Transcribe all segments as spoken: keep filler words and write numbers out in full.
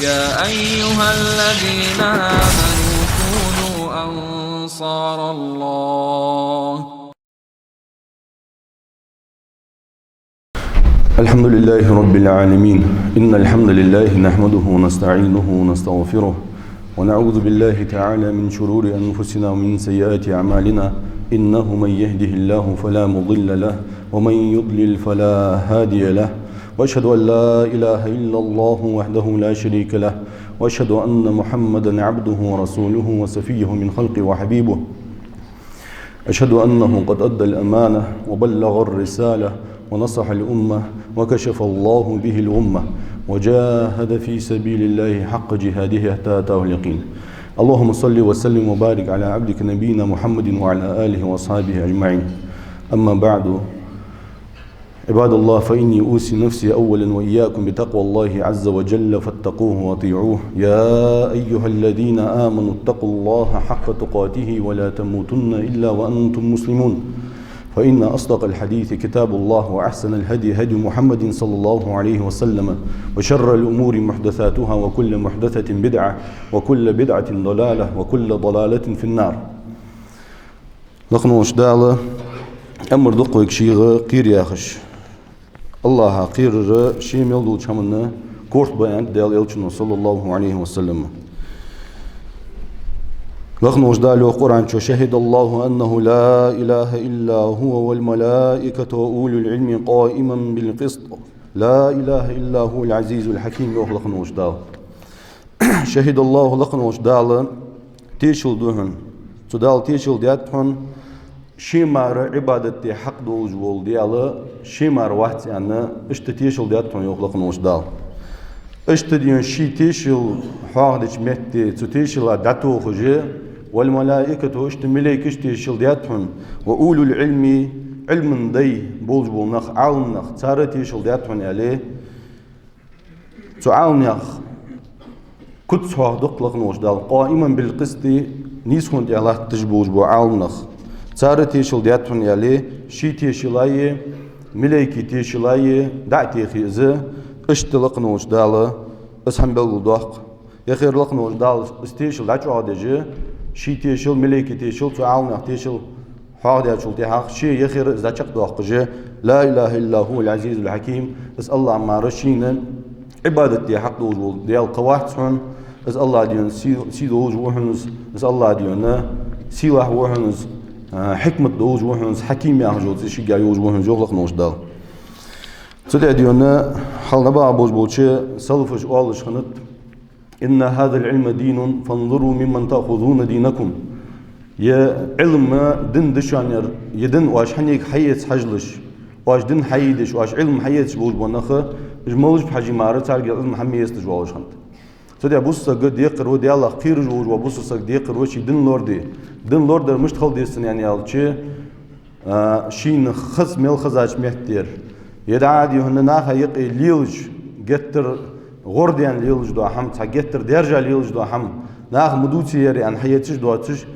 يا أيها الذين آمنوا كونوا أنصار الله. الحمد لله رب العالمين. إن الحمد لله نحمده ونستعينه ونستغفره، ونعوذ بالله تعالى من شرور أنفسنا ومن سيئات أعمالنا. إنه من يهده الله فلا مضل له، ومن يضلل فلا هادي له. وأشهد أن لا إله إلا الله وحده لا شريك له، وأشهد أن محمدا عبده ورسوله وصفيه من خلقه وحبيبه. أشهد أنه قد أدى الأمانة وبلغ الرسالة ونصح الأمة وكشف الله به الغمة وجاهد في سبيل الله حق جهاده حتى أتاه اليقين. اللهم صل وسلم وبارك على عبدك نبينا محمد وعلى آله وأصحابه أجمعين. أما بعد، عباد الله، فإني أوصي نفسي أولا وإياكم بتقوى الله عز وجل فاتقوه وأطيعوه. يا أيها الذين آمنوا اتقوا الله حق تقاته ولا تموتن إلا وأنتم مسلمون. فإن أصدق الحديث كتاب الله، وأحسن الهدي هدي محمد صلى الله عليه وسلم، وشر الأمور محدثاتها، وكل محدثة بدعة، وكل بدعة ضلالة، وكل ضلالة في النار. Лакха волча Дала амар ду-кх вайга шийга кхера яхаш. АллахӀах кхерар ше мел долча хӀаманна корта ба аьннад Даьла Элчано, صلى الله عليه وسلم. Лакха волча Дала йоах Къуръан чу: شهد الله أنه لا إله إلا هو والملائكة وأولو العلم قائما بالقسط لا إله إلا هو العزيز الحكيم, йоах Лакха волча Дала. شهد الله, Лакха волча Дала тешал ду хьона. Цу Дала тешал даьд хьона, ше мара Ӏибадат де хьакъ долаш вола Даьла ше мара вац аьнна, иштта тешал даьд хьона, йоах Лакха волча Дала. Иштта дийна ший тешал хьоахадеча метте, цу тешала дӀатохаш, والملائكة, иштта малайкаша тешал даьд хьона, وأولو العلم, Ӏилман дай болаш бола нах, Ӏаламнах, цар а тешал даьд хьона, аьле, цу Ӏаламнаьха куц хьоахаду-кх Лакха волча Дала, قائما بالقسط, нийсхо тӀа латташ болаш бола Ӏаламнах. Цар а тешал даьд хьона, аьле, ший тешал а, малайкий тешал а дӀа а техе из, иштта Лакха волча Дала из хӀама белгалдоаккх. Яхар, Лакха волча Дала из тешал дӀачӀоагӀдеш, ший тешал, малайкий тешал, цу Ӏаламнаьха тешал хьоахадаьчул тӀехьагӀа ше яхар из дӀачакхдоаккхаш: لا إله إلا هو العزيز الحكيم, из АллахӀ мара шийна Ӏибадат де хьакъ долаш вола Даьла кхы вац хьона, из АллахӀ дийна сий, сий долаш ва хьона из, из АллахӀ дийна сийлахь ва хьона из, а, хьикмат долаш ва хьона из, Хьаким яхаш йола цӀи шийга йолаш ва хьона из, йоах Лакха волча Дала. Цудухьа дийна хьалха набагӀа болаш болча салафаша оалаш хиннад: إن هذا العلم دين فانظروا ممن تأخذون دينكم. Ер Ӏилма дин да шоана, ер дин оаш хьанга хьаэц хьажалаш, оаш дин хьаийдеш, оаш Ӏилма хьаэцаш болаш бола нах, уж малашб хьажий мара, царгара Ӏилма хьа ма эцалаш, оалаш хиннад. Цудухьа бусалба саг декхар ва, Даьлах кхераш волаш вола бусалба саг декхар ва ший дин лораде. Дин лорадар мишта хила деза цун аьнна аьлча, а, шийна хаза мел хезача меттера, е дӀа а дийхьа наха юкъе лелаш, геттара гӀор даьнна лелаш дола хӀама, цхьа геттара даьржа лелаш дола хӀама, наха ма дувций ер аьнна хьаэцаш доацаш,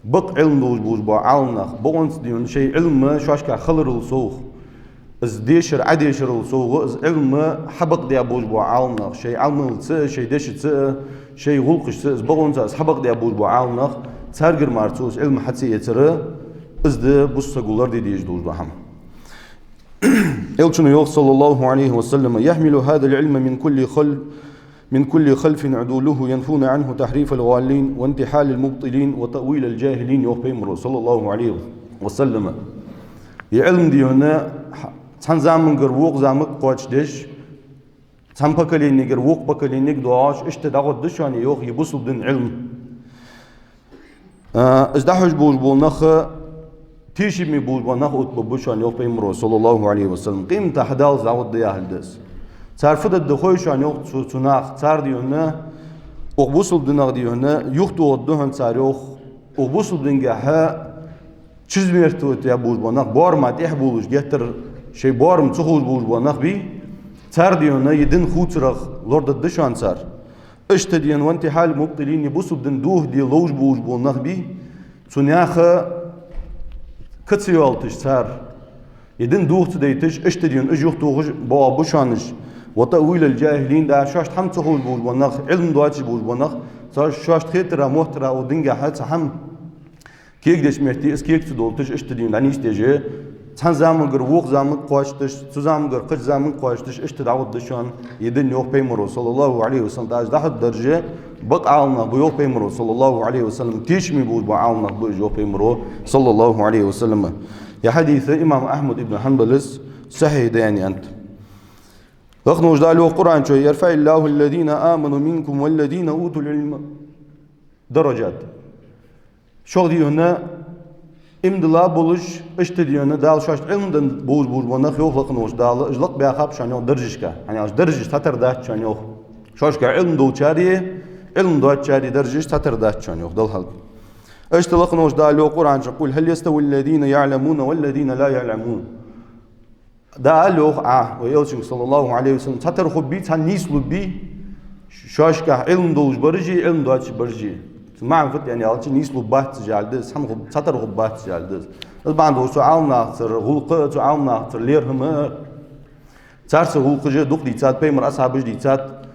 бакъ Ӏилма долаш болаш бола Ӏаламнах, бокъонца дийхьа шоай Ӏилма шоашка хиларал совгӀа, из дешар Ӏодешарал совгӀа, из Ӏилма хьабакъдаь болаш бола Ӏаламнах, шоай Ӏамалца а, шоай дешаца а, шоай гӀулакхашца а, из бокъонца из хьабакъдаь болаш бола Ӏаламнах, царгара мара цо из Ӏилма хьа ца эцар, из да бусалба саго лораде дезаш долаш дола хӀама. Элчано йоах, صلى الله عليه وسلم: يحمل هذا العلم من كل خل-، من كل خلف عدوله ينفون عنه تحريف الغالين وانتحال المبطلين وتأويل الجاهلين, йоах Пайхамаро, صلى الله عليه وسلم. Ер Ӏилма дийхьа цхьан замангара вокх замага кхоачашдеш, цхьан поколенигара вокх поколенега доагӀаш, иштта дӀагӀоргда шоана, йоах, ер бусалба дина Ӏилма. А, из дӀахьош болаш бола нах, тешаме болаш бола нах оттабергба шоана, йоах Пайхамаро, صلى الله عليه وسلم. Къематдийнахьа хьадаллалца дӀагӀоргда яхилга да из. Цар фу дергда хой шоана, йоах цо, цу наха, цар дийхьа, укх бусалба динах дийхьа, юхатохаргда хьона цар, йоах, укх бусалба дингахьа чизмертвойтя болаш бола нах, боарама тӀехьа болаш, геттара шоай боарам ца ховш болаш бола нах бий, цар дийхьа ер дин хувцарах лорадергда шоана цар. Иштта дийхьа, وانتحال المبطلين, бусалба дин дохаде ловш болаш бола нах бий, цу наьха ка ца йоалийташ цар, ер дин доха ца дайташ, иштта дийхьа уж юхатохаш боагӀаргба шоана уж. وتأويل الجاهلين, да, шоашта хӀама ца ховш болаш бола нах, Ӏилма доацаш болаш бола нах, цар шоашта хетара, моттара, укх динагахьа цхьа хӀама кегадеш метте, из кега ца долийташ, иштта дийна дӀанийсдеш, цхьан замангара вокх заманга кхоачийташ, цу замангара кхыча заманга кхоачийташ, иштта дӀагӀоргда шоана ер ди, йоах Пайхамаро, صلى الله عليه وسلم, тӀаккха из дӀахьоргдараш бакъ Ӏаламнах ба, йоах Пайхамаро, صلى الله عليه وسلم, тешаме болаш бола Ӏаламнах ба уж, йоах Пайхамаро, صلى الله عليه وسلم. Ер хьадис имам Ахьмад ибн Хьанбала сахьихь да аьннад. Лакхе волча Дала йоах Къуръан чу: «يرفع الله الذين آمنوا منكم والذين أوتوا العلم درجات». Шух, дий хьона, иман дилла болаш, иштта, дий хьона, Дала шоашта Ӏилма денна болаш болаш бола нах, йоах лакхе волча Дала, уж лакхбаьхаб шоана, йоах, даржашка. ХӀана аьлча даржаш цхьатарра дац шоана, йоах. Шоашка Ӏилма долчареи Ӏилма доацачареи даржаш цхьатарра дац шоана, йоах, Далла хьалха. Иштта лакхе волча Дала йоах Къуръан чу: «قل هل يستوي الذين يعلمون والذين لا يعلمون». Да ала, йоах, Ӏа, вай Элчанга, صلى الله عليه وسلم, цхьатарра хургбий, цхьана нийслургбий шоашка Ӏилма долаш бараши Ӏилма доацаш бараши? Цун маӀан фуд аьнна аьлча, нийслургбац уж аьле да из, цхьана хургба-, цхьатарра хургбац уж аьле да из. Из бахьан долаш цу Ӏаламнахацара гӀулакх а, цу Ӏаламнахацара лерхӀам а, царца гӀулакхаш а дукха дийцад, Пайхамара асхьабаша дийцад,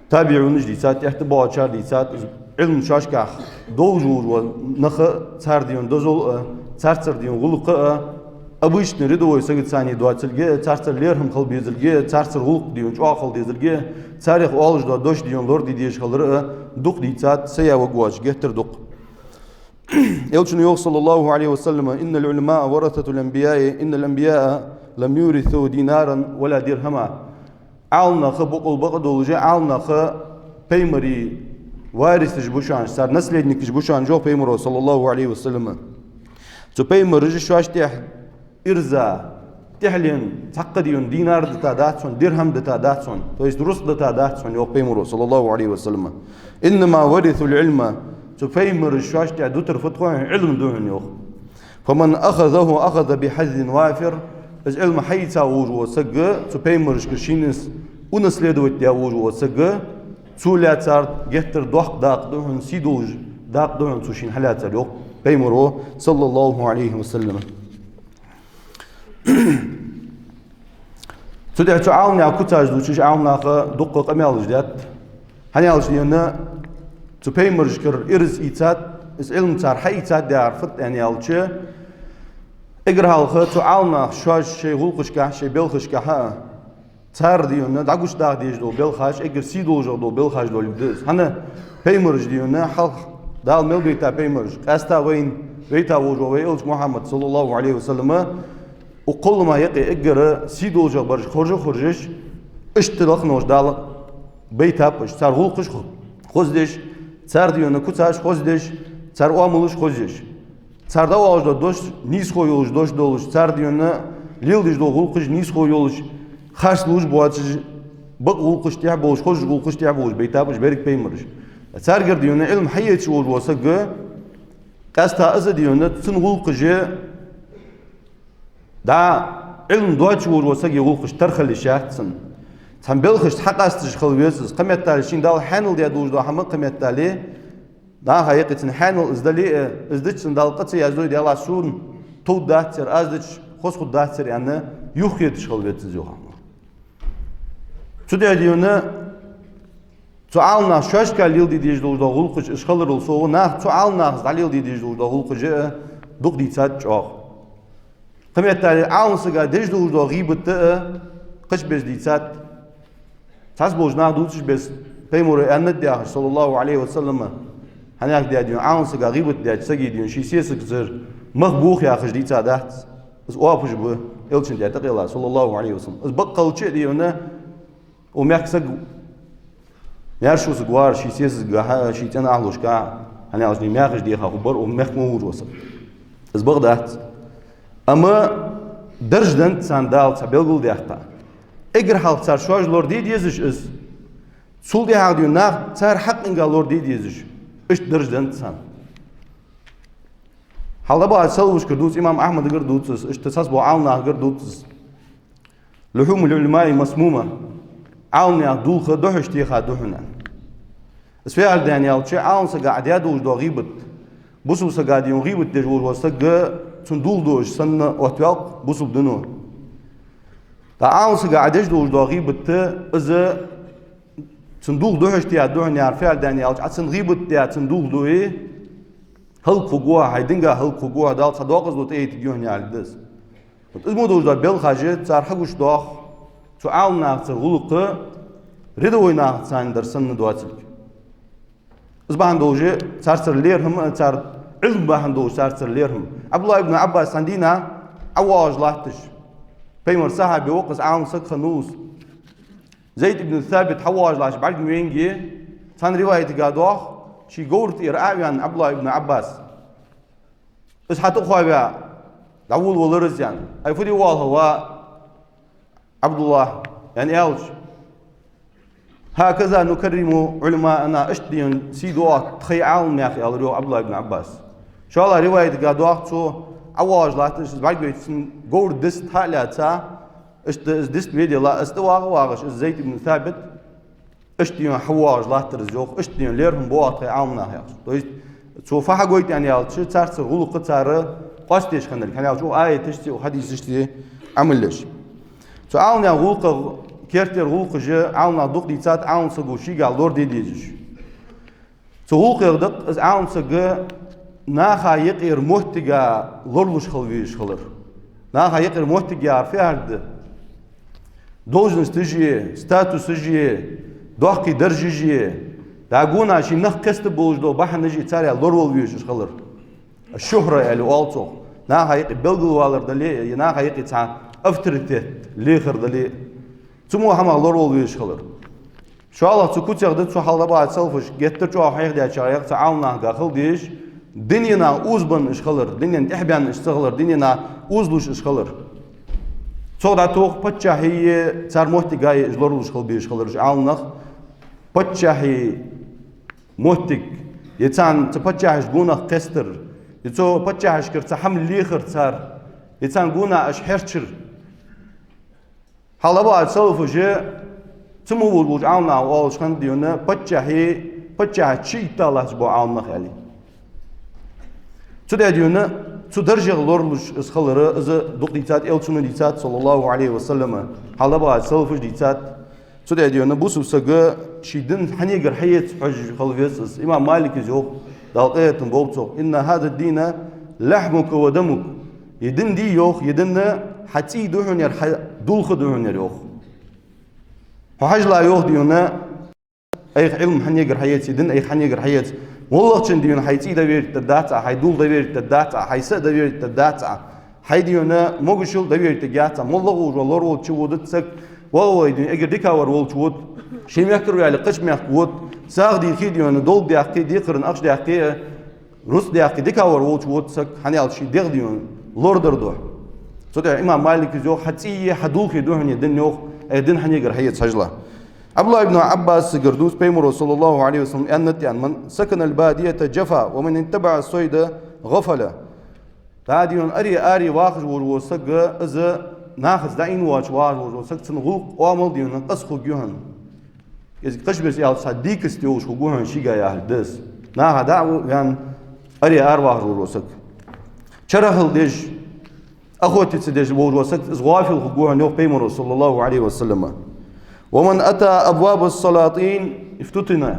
табиӀунаша дийцад, тӀехьа тӀабоагӀачар дийцад, из Ӏилма шоашкахь долаш волаш бола нах а, цар, дий хьона, дозал а, царцара, дий хьона, гӀулакх а, обычный рядовой сагаца цхьана доацилга а, царцара лерхӀам хила безилга а, царцара гӀулакх, дий хьона, чӀоагӀа хила дезилга а, царех оалаш дола дош, дий хьона, лораде дезаш хилар а дукха дийцад, сая ваг воацаш геттара дукха. Элчано йоах, صلى الله عليه وسلم: «إن العلماء ورثة الأنبياء، إن الأنبياء لم يورثوا دينارا ولا درهما». Ӏаламнах бокъонца бакъ долаш, Ӏаламнах пайхамарий варисаш ба шоана, цар наследникаш ба шоана, йоах Пайхамаро, صلى الله عليه وسلم. Цу пайхамараша шоашта тӀехьа ирза, тӀехьленна цхьаккха, дий хьона, динар дита дац хьона, дирхӀам дита дац хьона, то есть рузкъа дита дац хьона, йоах Пайхамаро, صلى الله عليه وسلم. «إنما ورثوا العلم». Цу пайхамараша шоашта тӀехьа дутар фуд хой хьона? Ӏилма да хьона, йоах. «فمن أخذه أخذ بحظ وافر». Из Ӏилма хьаийца волаш вола саг, цу пайхамарашкара шийна из унаследовать даь волаш вола саг, цо лаьцар геттара доккха дакъа да хьона, сий долаш дакъа да хьона цо шийна хьалаьцар, йоах Пайхамаро, صلى الله عليه وسلم. Цу тӀа цу Ӏаламнаьха куцаш дувцаш, Ӏаламнаха дуккха къамаьлаш даьд. ХӀана аьлча, дий хьона, цу пайхамарашкара ирза ийцад, из Ӏилма цар хьаийцад яхар фуд аьнна аьлча, эггара хьалха цу Ӏаламнаха шоаш шоай гӀулакхашкахь, шоай белхашкахь а, цар, дий хьона, дӀагучадаха дезаш дола белхаш, эггара сий долаш дола белхаш долга да из. ХӀана, пайхамараш, дий хьона, хьалха Дала мел бейта пайхамараш, къаьстта вайна вейта волаш вола вай Элча Мухьаммад, صلى الله عليه وسلم, укх кхоллама юкъе эггара сий долаш бараш хоржа а хоржаш, иштта лакхе волча Дала байтаб уж, цар гӀулакхаш хо-, хоза деш, цар, дий хьона, куцаш хоза деш, цар оамалаш хоза еш. Цар дӀаоалаш дола дош нийсхо йолаш дош долаш, цар, дий хьона, леладеш дола гӀулакхаш нийсхо йолаш, харц лувш боацаш, бакъ гӀулакхашта тӀехьа болаш, хоза гӀулакхашта тӀехьа болаш байтаб уж берригаш пайхамараш. Царгара, дий хьона, Ӏилма хьаэцаш волаш вола саг, къаьстта из а, дий хьона, цун гӀулакхаш, да, Ӏилма доацаш волаш вола сага гӀулакхаш тара хила йиш яц цун. Цхьан белхашца хьакъасташ хила веза из. Кхыметтел шийна Дала хьаьнал даь долаш дола хӀама кхыметтел, наха юкъе цунна хьаьнал из дале а, из дича цунна Дала къа ца яздой, Даьлахь, сона товргдацар, аз дича хоза хургдацар аьнна, юхахеташ хила веза из, йоах. Цу тӀа, дий хьона, цу Ӏаламнаха шоашка леладе дезаш долаш дола гӀулакхаш уж хиларал совгӀа, нах, цу Ӏаламнахаца дӀалеладе дезаш долаш дола гӀулакхаш а дукха дийцад чӀоагӀа. Кхыметтел Ӏаламсага деш долаш дола гӀийбат а кхыча беза дийцад. Цхьаболча наха дувцаш беза, Пайхамаро аьннад яхаш, صلى الله عليه وسلم, хӀана аьлча, дий хьона, Ӏаламсага гӀийбат даьча сага, дий хьона, ший сесагацара мах боху яхаш дийца дац. Из оапаш ба, Элчана тӀа тӀакхелла, صلى الله عليه وسلم. Из бакъ хилча а, дий хьона, укх мехка саг, маьрша саг вар ший сесагахьа, ший цӀен ахьлушка, хӀана аьлча, дий хьона, маьхаш деха хургбар укх мехка ма вужа саг. Из бакъ дац. Амма дарж деннад царна Дала цхьа белгалдаьккха. Эггара хьалха цар шоаш лораде дезаш из. Цул тӀехьагӀа, дий хьона, нах цар хьакъинга лораде дезаш. Иштта дарж деннад царна. Хьалха дӀабахача салафашкара дувц, имам Ахьмадагара дувц из, иштта цхьаболча Ӏаламнахагара дувц из. «لحوم العلماء مسمومة». Ӏаламнаьха дулх духьаш теха да хьона. Из фу яхилга да аьлча, Ӏаламсага Ӏа даь долаш дола гӀийбат, бусалба сага, дий хьона, гӀийбат деш волаш вола саг, цун дулх дуаш санна оттаваьккх бусалба дино. Ӏа Ӏаламсага Ӏа деш долаш дола гӀийбат, из цун дулх духьаш тӀа духьал яр фаьл даьнна аьлча, Ӏа цун гӀийбат тӀа цун дулх дуй, хӀалакхургва хьо, хьай динга хӀалакхургва хьо, Дала цхьа докъазло тӀаэттаргья хьона аьле да из. Вот из мо долаш дола белхаш цар хьагуш доах, цу Ӏаламнахаца гӀулакх рядовой нахаца санна дар санна доацилга. Из бахьан долаш царцара лерхӀам а, цар Ӏилма бахьан долаш царцара лерхӀам. Ӏабдуллахь ибн Ӏаббас цхьан дийнахьа Ӏовоагӏаш латташ. Пайхамара сахьаби ва-кх из, Ӏаламсаг хиннав из. Зайд ибн Сабит хьавоагӏаш латташ бӀаргавайнге, цхьан риваятага доах, ший говра тӀера Ӏо а ваьнна Ӏабдуллахь ибн Ӏаббас. Из хьатӀакхоаваь, дӀаволавелар из, аьнна. Ай, фу де воалл хьо, ва Ӏабдуллахь, аьнна аьлча, «هكذا نكرم علماءنا», иштта дийна сий ду оаха тхоай Ӏаламнаьха, аьлар йоах Ӏабдуллахь ибн Ӏаббас. ШоллагӀча риваятага доах, цо Ӏовоагӏаш латташ, из бӀаргавайча цун говра дист хьа а лаьца, иштта из дист ведела, из тӀавагӀа а вагӀаш, из Зайд ибн Сабит, иштта дийна хьавоагӏаш латтар из йоах, иштта дийна лерхӀам бу оаха тхоай Ӏаламнаха яхаш. То есть, цо фу хьагойт аьнна аьлча, царцара гӀулакх цар къоастадеш хиннилга, хӀана аьлча укх аяташца, укх хьадисашца Ӏамал еш. Цу Ӏаламнаьха гӀулакхах, керттера гӀулакхаш Ӏаламнаха дукха дийцад, Ӏаламсаго шийгахьа лораде дезаш. Цу гӀулакхех да-кх из Ӏаламсаг наха юкъера моттига лоралуш хила везаш хилар. Наха юкъера моттиг яхар фу яхилга да? Должносташ а, статусаш а, доккхий даржаш а, дӀа гонахьа ший нах кхестаб болаш дола бахьанаш а царех лоравала везаш хилар. Аш-шухра аьле оал цох. Наха юкъе белгалвалар дале а, е наха юкъе цхьа авторитет лехар дале а, цу мо хӀамах лоравала везаш хилар. ШоллагӀа цу куцех да, цу хьалха дӀабахача салафаша геттара чӀоагӀа хьехадаьчарех цу Ӏаламнахага хила дезаш, дунен наха узбенна уж хилар, дунен тӀехьабаьнна уж ца хилар, дунен наха узалуш уж хилар. Цох дӀатох паччахьий, цар моттигеи уж лоралуш хила безаш хилар уж Ӏаламнах. Паччахьий моттиг, е царна цу паччахьашта гонахьа кхестар, е цу паччахьашкара цхьа хӀама лехар цар, е царна гонахьа уж хьерчар. Хьалха дӀабахача салафаша цу мо волаш болча Ӏаламнаха оалаш хиннад, дий хьона, паччахьий, паччахьашта чу йита латташ бола Ӏаламнах аьле. Цудухьа, дий хьона, цу даржех лоралуш из хилар, из дукха дийцад, Элчано дийцад, صلى الله عليه وسلم, хьалха дӀабахача салафаша дийцад. Цудухьа, дий хьона, бусалба саг ший дин хьанагара хьаэца хьожаш хила веза из. Имам Малика из йоах, Дала къахетам болба цох: «إن هذا الدين لحمك ودمك». Ер дин дий, йоах, ер дин хьа цӀий да хьона ер, хьа дулх да хьона ер, йоах. Хьо хьажал, йоах, дий хьона, айхьа Ӏилма хьанагара хьаэца, ер дин айхьа хьанагара хьаэца. МоллагӀчунна, дий хьона, хьай цӀий доверить дергдац Ӏа, хьай дулх доверить дергдац Ӏа, хьай са доверить дергдац Ӏа, хьай, дий хьона, могашал доверить дергдац Ӏа. МоллагӀа волаш вола лораволча вода саг, валлахӀи, дий хьона, эггара дикагӀвар волча вода, ший мехкара ваьле кхыча мехка вода, сагӀа дийхе, дий хьона, долга даьккхе, декхарна ахча даьккхе, рузкъа даьккхе, дикагӀвар волча вода саг, хӀана аьлча ший дегӀ, дий хьона, лорадар духьа. Цудухьа имам Малика из йоах: хьа цӀий, хьа дулх да хьона ер дин, йоах, ер дин хьанагара хьаэца хьажал. Ӏабдуллахь ибн Ӏаббасагара дувц, Пайхамаро, صلى الله عليه وسلم, аьннад, аьнна: «من سكن البادية جفا، ومن اتبع الصيد غفل». ДӀа, дий хьона, аре, аре вахаш волаш вола саг, из нахаца дӀаийна воацаш вахаш волаш вола саг, цун гӀулакх, оамал, дий хьона, къаса хургья хьона. Из кхыча беса аьлча, цхьа дикость йолаш хургва хьона шийга яхилга да из. Наха дӀа а ваьнна, аре аравахаш волаш вола саг. Чарахьал деш, охотиться деш волаш вола саг, из гӀафил хургва хьона, йоах Пайхамаро, صلى الله عليه وسلم. «ومن أتى أبواب السلاطين افتتن».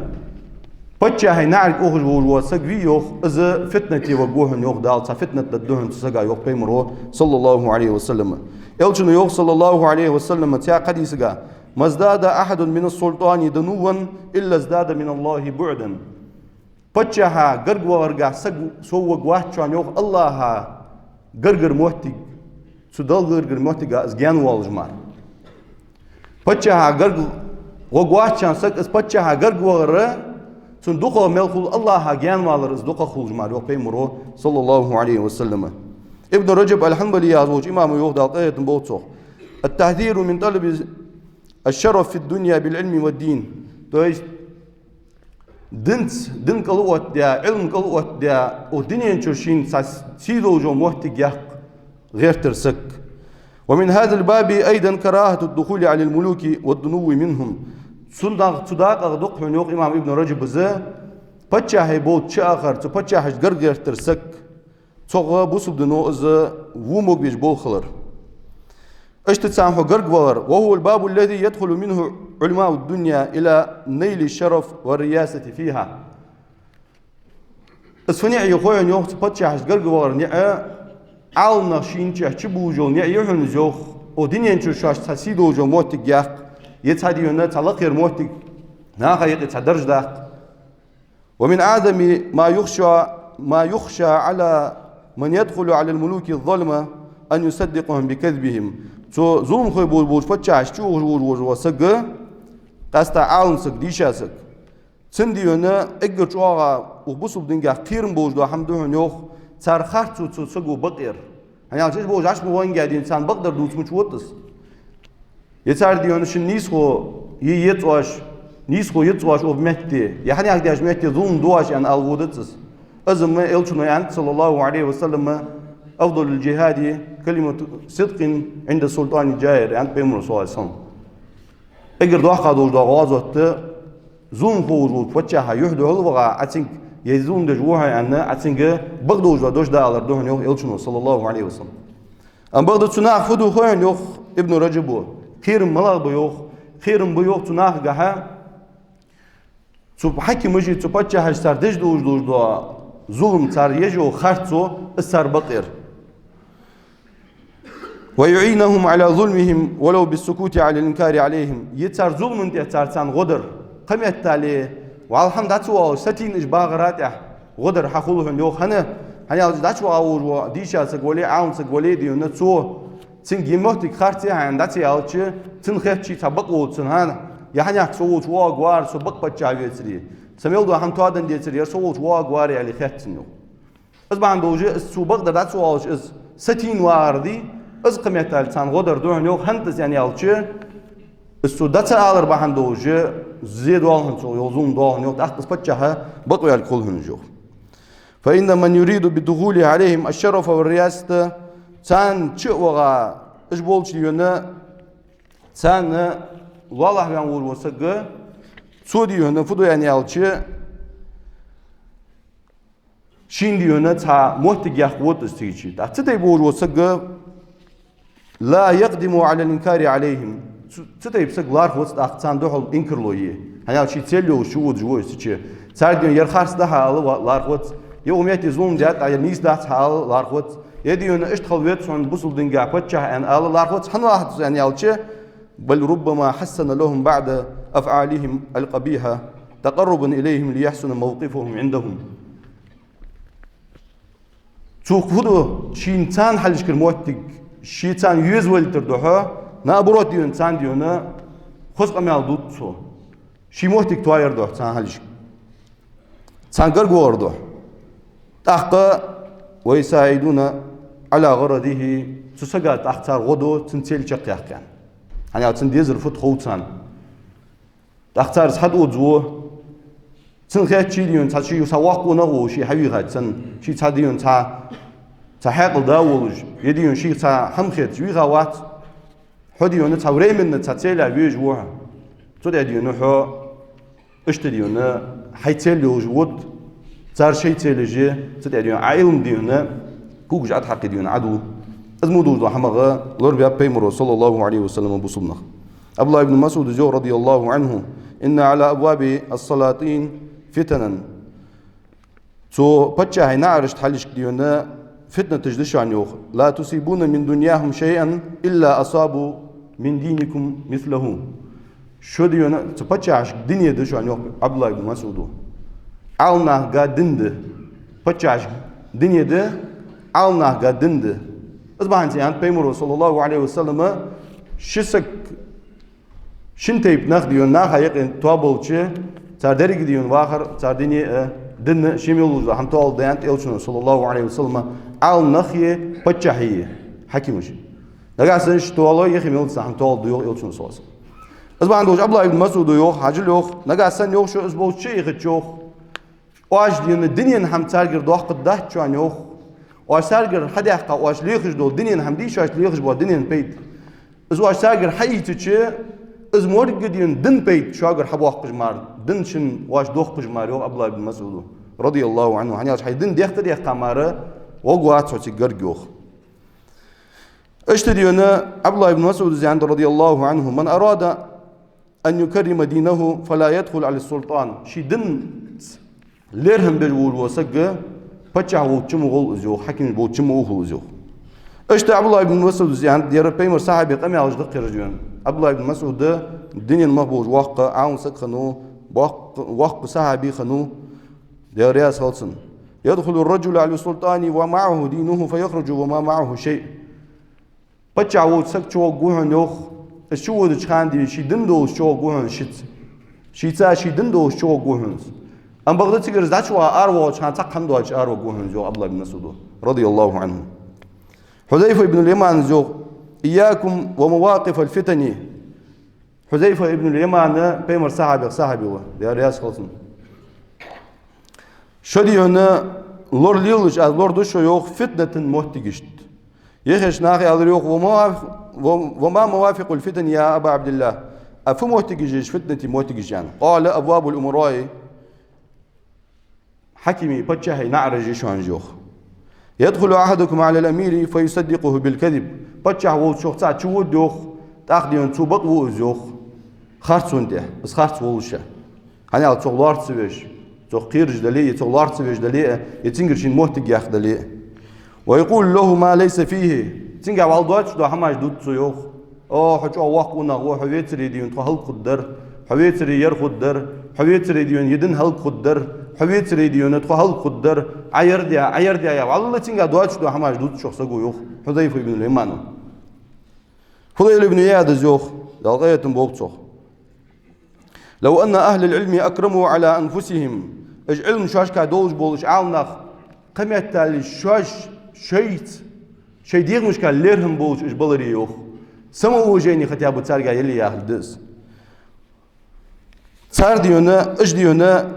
Паччахьий наӀарга ухаш волаш вола саг вий, йоах, из фитнате варгва хьона, йоах Дала, цхьа фитнат дергда хьона цу сага, йоах Пайхамаро, صلى الله عليه وسلم. Элчано йоах, صلى الله عليه وسلم, цхьан хьадисага: «ما ازداد أحد من السلطان دنوا إلا ازداد من الله بعدا». Паччахьа гарга вахаргахьа саг сов варгвац шоана, йоах, АллахӀа гаргара моттиг, цу Далла гаргара моттига из гаьна воалаш мара. Паччахьа гарга гӀоргвац шоана саг, из паччахьа гарга вахар, цун дукхагӀа мел хул АллахӀа гаьна валар из дукхагӀа хулаш мара, йоах Пайхамаро, صلى الله عليه وسلم. Ибн Раджаб аль-Хьанбали яхаш волча имамо йоах, Дала къахетам болба цох: «التحذير من طلب الشرف في الدنيا بالعلم والدين». То есть, динца, дин кӀал а оттадаь, Ӏилма кӀал а оттадаь, укх дунен чу шийна цхьа сий долаш йола моттиг яккха гӀертар саг. «ومن هذا الباب أيضا كراهة الدخول على الملوك والدنو منهم». Цу да-, цу дакъах да-кх хьона, йоах имам Ибн Раджаба, из паччахьий болча чу ахар, цу паччахьашта гарга гӀертар саг. Цох бусалба дино из во могабеш болх хилар. Иштта царна хьо гарга валар. وهو الباب الذي يدخل منه علماء الدنيا إلى نيل الشرف والرياسة فيها. Из фу ниӀ я хой хьона, йоах, цу паччахьашта гарга валара ниӀ, Ӏаламнах шийна чу чубувлаш йола ниӀ я хьона из, йоах, укх дунен чу шоашта цхьа сий долаш йола моттиг яккха, е цхьа, дий хьона, цхьа лакхера моттиг наха юкъе цхьа дарж даккха. ومن أعظم ما يخشى، ما يخشى على من يدخل على الملوك الظلمة أن يصدقهم بكذبهم. Цу зуламхой болаш болча паччахьашта чу ухаш волаш вола саг, къаьстта Ӏалам саг, дийша саг. Цунна, дий хьона, эггара чӀоагӀа укх бусалба динагахьа кхерам болаш дола хӀама да хьона, йоах, цар харцо цу саго бакъ яр. ХӀана аьлча уж болаш Ӏаш ма венге, дий хьона, царна бакъдар дувца мича вода из? Е цар, дий хьона, шун нийсхо е ецаш, нийсхо ецаш укх метте, е хьанех деш метте зулам ду оаш аьнна ала водац из. Из-м Элчано аьннад, صلى الله عليه وسلم: أفضل الجهاد كلمة صدق عند سلطان جائر, аьннад Пайхамаро, صلى الله عليه وسلم. Эггара доккха долаш дола гӀазот зуламхо волча паччахьа юхь духьал ваха, Ӏа цунга, е зулам деш ва хьо аьнна, Ӏа цунга бакъ долаш дола дош далар да хьона, йоах Элчано, صلى الله عليه وسلم. Амма бакъда цу наха фу ду хой хьона, йоах Ибн Раджабо, кхерам малагӀа ба, йоах, кхерам ба, йоах, цу нахагахьа, цу хьакимаша, цу паччахьаша цар деш долаш долаш дола зулам, цар еш йола харцо, из цар бакъ яр. ويعينهم على ظلمهم ولو بالسكوت عن الإنكار عليهم. Е цар зулама тӀа цар царна гӀо дар. Кхыметтел, валлахӀи, хӀама дӀа ца оалаш, сатийна уж багӀара тӀехьа гӀо дар хьахул хьона, йоах, хӀана, хӀана аьлча дӀачувоагӀаш вола дийша саг вале, Ӏалам саг вале, дий хьона, цо, цунга е моттиг харц я хьона дӀа ца аьлча, цунна хет ший цхьа бакъ волча цунна, хӀана, е хьанех со волча воагӀарг вар, со бакъ паччахь вецаре, са мел дола хӀама тоадан децаре, ер со волча воагӀарг вар, аьле хет цунна, йоах. Из бахьан долаш, из цо бакъдар дӀа ца оалаш, из сатийна вагӀар дий, из кхыметтел царна гӀо дар да хьона, йоах, хӀана аьлча, из цо дӀа ца алар бахьан долаш, зе доал хьона цо, йоах, зулам доал хьона, йоах, тӀаккха из паччахь бакъваьлга хул хьона, йоах. فإن من يريد بالدخول عليهم الشرف والرياسة, царна чу а ваха, уж болча, дий хьона, царна лоалахьа ваьнна волаш вола саг, цо, дий хьона, фу ду аьнна аьлча, шийна, дий хьона, цхьа моттиг яккха вода из цига чу. ТӀаккха цу тайпа волаш вола саг, لا يقدم على الإنكار عليهم. Цу, цу тайпа саг лархӀа вац тӀаккха царна духьал инкарло е. ХӀана аьлча ший цель йолаш чуводаш ва из цу чу. Царга, дий хьона, ер харц да хьа ала ва-, лархӀа вац. Е укх метте зулам даьд Ӏа, е нийса дац хьа ала лархӀа вац. Е, дий хьона, иштта хила веза хьона бусалба динагахьа паччахь аьнна ала лархӀа вац. ХӀана лархӀа вац аьнна аьлча, بل ربما حسن لهم بعض أفعالهم القبيحة تقربا إليهم ليحسن موقفهم عندهم. Цо фу ду, шийна царна хьалхашкара моттиг, ше царна везавалийтар духьа, наоборот, дий хьона, царна, дий хьона, хоза къамаьл дут цо. Ший моттиг тоаяр духьа царна хьалхашка. Царна гарга валар духьа. ТӀаккха ويساعدون على غرضه, цу сага тӀаккха цар гӀо ду, цун цель чакхъяккха. ХӀана аьлча цун дезар фуд хов царна. ТӀаккха цар из хьадувц во. Цун хетача, дий хьона, цхьа ший цхьа воккха нах ву, ший хьавийхача санна, ший цхьа, дий хьона, цхьа, цхьа хьаькъал да волаш, е, дий хьона, ший цхьа хӀама хеташ вийха вац. Хьо, дий хьона, цхьа временно цхьа целя везаш ва хьо. Цу тӀа, дий хьона, хьо иштта, дий хьона, хьай цель йолаш вуд, цар шоай целяш я, цу тӀа, дий хьона, Ӏа Ӏилма, дий хьона, когаш ӀотӀахьекхе, дий хьона, Ӏодувл. Из мо долаш дола хӀамах лорабаьб Пайхамаро, صلى الله عليه وسلم, бусалба нах. Ӏабдуллахь ибн МасӀуда йоах, رضي الله عنه: إن على أبواب السلاطين فتنا. Цу паччахьий наӀарашта хьалхашка, дий хьона, фитнаташ да шоана, йоах. لا تصيبون من دنياهم شيئا إلا أصابوا من دينكم مثله. Шо, дий хьона, цу паччахьашка дуне да шоана, йоах Ӏабдуллахь ибн МасӀуда. Ӏаламнахага дин да. Паччахьашка дуне да, Ӏаламнахага дин да. Из бахьанца аьннад Пайхамаро, صلى الله عليه وسلم, ши саг, шин тайпа нах, дий хьона, наха юкъе тоаболча, цар деррига, дий хьона, вахар, цар дуне а, дин а, ший мел луш да хӀама тоалургда, аьннад Элчано, صلى الله عليه وسلم, Ӏаламнахи, паччахьи, хьакимаши. Нагахьа санна уж тоало, е хӀама мел цхьа хӀама тоалургда, йоах Элчано, صلى الله عليه وسلم. Из бахьан долаш Ӏабдуллахь ибн МасӀуда йоах, хьажал, йоах, нагахьа санна, йоах, шо из болча чу а ихача, йоах, оаш, дий хьона, дунен хӀама царгара доаккхаргдац шоана, йоах. Оаш царгара хьадаьккха, оаш лехаш дола дунен хӀама дий, шоашта лехаш бола дунен пайда. Из оаш царгара хьаийцача, из моргга, дий хьона, дин пайда шугара хьабоаккхаш мара, дин шун оаш доаккхаш мара, йоах Ӏабдуллахь ибн МасӀуда, رضي الله عنه. ХӀана аьлча хьай дин дехка-дехка мара гӀоргвац хьо цига гарга, йоах. Иштта да хьона Ӏабдуллахь ибн МасӀуда аьннад, رضي الله عنه: «من أراد أن يكرم دينه فلا يدخل على السلطان». Ший динца лерхӀам беш волаш вола саг паччахь волча ма гӀолва из, йоах, хьаким волча ма ухалва из, йоах. Иштта Ӏабдуллахь ибн МасӀуда аьннад, ер пайхамара сахьабий къамаьлаш да-кх ераш, йоах. Ӏабдуллахь ибн МасӀуда дунен мах болаш воккха Ӏалам саг хиннав, воккха, воккха сахьаби хиннав, Даьла раьза хилва цунна. «يدخل الرجل على السلطان ومعه دينه فيخرج وما معه شيء». Паччахь волча сага чугӀоргва хьона, йоах, из чуводача хана, дий, ший дин долаш чугӀоргва хьона шийца. Шийца ший дин долаш чугӀоргва хьона из. Амма бакъда цигарча дӀачуваха аравоагӀача хана цхьаккха хӀама доацаш араваргва хьона из, йоах Ӏабдуллахь ибн МасӀуда, رضي الله عنه. Хьузайфа ибн ал-Ямана йоах: «إياكم ومواقف الفتن». Хьузайфа ибн ал-Ямана пайхамара сахьабех сахьаби ва, Даьла раьза хилва цунна. Шо, да хьона, лоралелаш, аз лораду шо, йоах, фитнатан моттигашта. Яхача наха аьлар, йоах: «وما، وما مواقف الفتن يا أبا عبد الله». А фу моттигаш я уж фитнатий моттигаш, аьнна. «قال: أبواب الأمراء». Хьакимий, паччахьий наӀараш я уж, йоах. «يدخل أحدكم على الأمير فيصدقه بالكذب». Паччахь волча цхьа чувода, йоах, тӀаккха, да хьона, цо бакъву из, йоах, харцонна тӀа, из харц волаш. ХӀана аьлча цох лоархӀ ца веш, цох кхераш дале а, цох лоархӀ ца веш дале а, е цунгара шийна моттиг яккха дале а. «ويقول له ما ليس فيه». Цунга вӀалла доацаш дола хӀамаш дувц цо, йоах. О, хьо чӀоагӀа воккха нах ва, хьо вецаре, да хьона, тхо хӀалакхургдар, хьо вецаре, ер хургдар, хьо вецаре, да хьона, ер дин хӀалакхургдар, хьо вецаре, да хьона, тхо хӀалакхургдар, Ӏа ер де, Ӏа ер де, яха. ВӀалла цунга доацаш дола хӀамаш дувц цо, йоах, Хьузайфа ибн ал-Ямана. Фудайл ибн Ӏияда йоах, Дала къахетам болба цох: «لو أن أهل العلم أكرموا على أنفسهم». Уж Ӏилма шоашка долаш болаш Ӏалам нах кхаметтел шоаш шоайца, шоай дегӀамашка лерхӀам болаш уж баларе, йоах, самоуважение хотя бы царга яле яхилга да из. Цар, да хьона, уж, да хьона,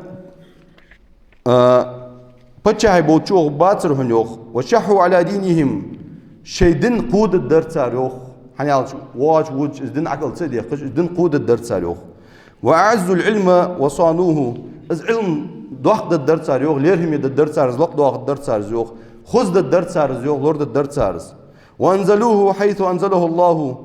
а, паччахьий болча чугӀоргбацар хьона, йоах. «وشحوا على دينهم». Шоай дин кхоададдар цар, йоах. ХӀана аьлча, воаш вуч из дин Ӏокхалла ца дехкаш, из дин кхоададдар цар, йоах. «وأعزوا العلم وصانوه». Из Ӏилма доккха даддар цар, йоах, лерхӀаме даддар цар из, лакхдоахаддар цар из, йоах. Хоза даддар цар из, йоах, лорададдар цар из. «وأنزلوه حيث أنزله الله».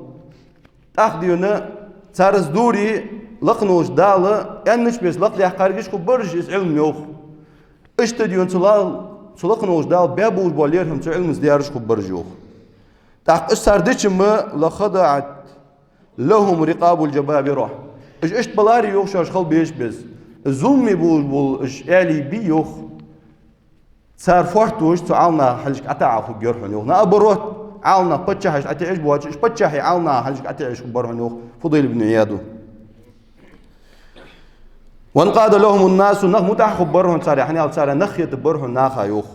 ТӀаккха, да хьона, цар из дора, лакхе волча Дала аьннача беса лакхдаьккхаргаш хургбар уж из Ӏилма, йоах. Иштта, да хьона, цу лал-, цу лакхе волча Дала баь болаш бола лерхӀам цу Ӏилмаца дераш хургбар уж, йоах. ТӀаккха уж цар дича-м: «لخضعت لهم رقاب الجبابرة». Уж иштта баларе, йоах, шоаш хила безача беса. Зуламе болаш бола уж аьлий бий, йоах, цар фоартош цу Ӏалам наха хьалхашка ӀотаӀа хургьяр хьона, йоах. Наоборот, Ӏалам нах паччахьашта ӀотаӀаш боацаш, уж паччахьий Ӏалам наха хьалхашка ӀотаӀаш хургбар хьона, йоах Фудайл ибн Ӏияда. «وانقاد لهم الناس», нах мутӀахьа хургбар хьона царех, хӀана аьлча царех нах хетаргбар хьона наха, йоах.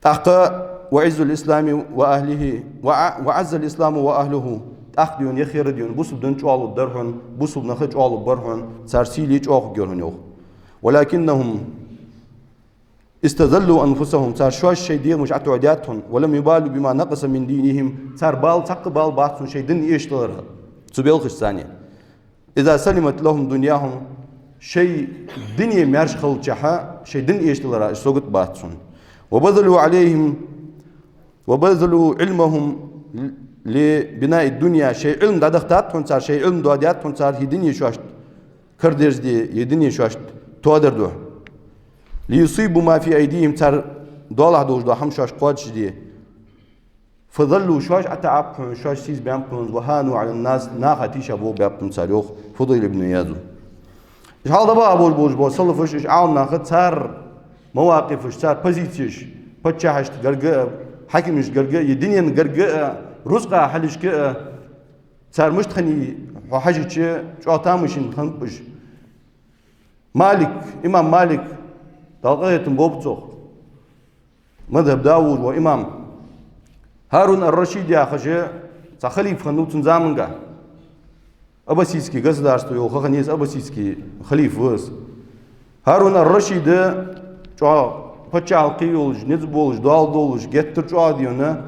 ТӀаккха «وعز الإسلام وأهله، وع-، وعز الإسلام وأهله». ТӀаккха, да хьона, яхъяр, да хьона, бусалба дин чӀоагӀлургдар хьона, бусалба нах чӀоагӀлургбар хьона, цар сийле чӀоагӀа хургьяр хьона, йоах. «ولكنهم استذلوا أنفسهم». Цар шоаш шоай дегӀамаш ӀотоӀадаьд хьона. «ولم يبالوا بما نقص من دينهم». Цар бала, цхьаккха бала бац хьона шоай дин эшадаларах цу балхашца царна. «إذا سلمت لهم دنياهم». Шоай дуне маьрша хилчахьа, шоай дин эшадаларах уж сагот бац хьона. «وبذلوا عليهم، وبذلوا علمهم لبناء الدنيا». Шоай Ӏилма дӀадахийтад хьона цар, шоай Ӏилма доадаьд хьона цар, хӀаьта дуне шоашта кара дерзаде, е дуне шоашта тоадар духьа. «ليصيبوا ما في أيديهم», цар доалахьа долаш дола хӀама шоаш кхоачашде. «فضلوا», шоаш ӀотаӀаб хьона, шоаш сийсазбаьннаб хьона, «وهانوا على الناس», наха тийшаболх баьб хьона цар, йоах Фудайл ибн Ӏияда. Уж хьалха дӀабаха болаш болаш бола салафаш, уж Ӏалам нах, цар мавакъифаш, цар позицеш, паччахьашта гарга а, хьакимашта гарга а, е дунен гарга а, рузкъа хьалхашка а, цар мишта хиннай хьо хьажача, чӀоагӀа тамашийна хиннаб уж. Малик, имам Малик, Дала къахетам болба цох, мазхӀаба да волаш вола имам. ХӀарун ар-Рашид яхаш цхьа халифа хиннав цун заманга. Аббасидский государство йола ха хиннай из, аббасидский халифа ва из. ХӀарун ар-Рашид чӀоагӀа паччахьалкхе йолаш, низ болаш, доал долаш, геттара чӀоагӀа, да хьона,